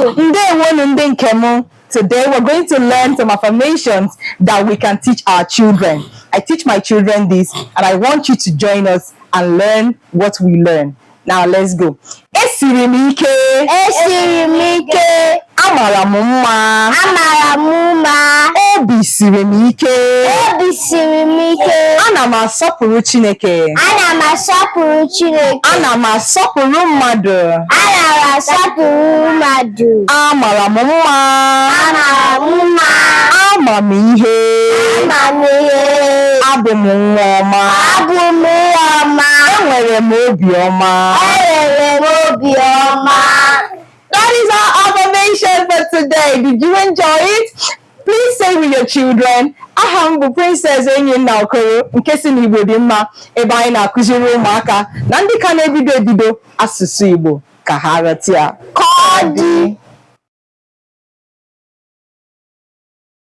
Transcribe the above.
Ndewonu ndị nke m. Today we're going to learn some affirmations that we can teach our children. I teach my children this and I want you to join us and learn what we learn. Now let's go. Esiri m ike. Esiri m ike. Amara m mma. Amara m mma. Obi siri m ike. Obi siri m ike. Ana m asọpụrụ Chineke. Ana m asọpụrụ Chineke. Ana m asọpụrụ mmadụ. Ana m asọpụrụ mmadụ. Amara m mma. Amara m mma. Ama m ihe. Ama m ihe. Abụ m nwa ọma. Abụ m nwa ọma. Enwere m obi ọma. Enwere m obi ọma. That is our affirmation for today. Did you enjoy it? Please say with your children, aha m bụ Princess Enyinna Okoro nke si n'Igbo dị mma ebe anyị na-akụziri ụmụaka na ndị ka na-ebido ebido asụsụ Igbo ka ha ghọta ya. Ka ọ dị.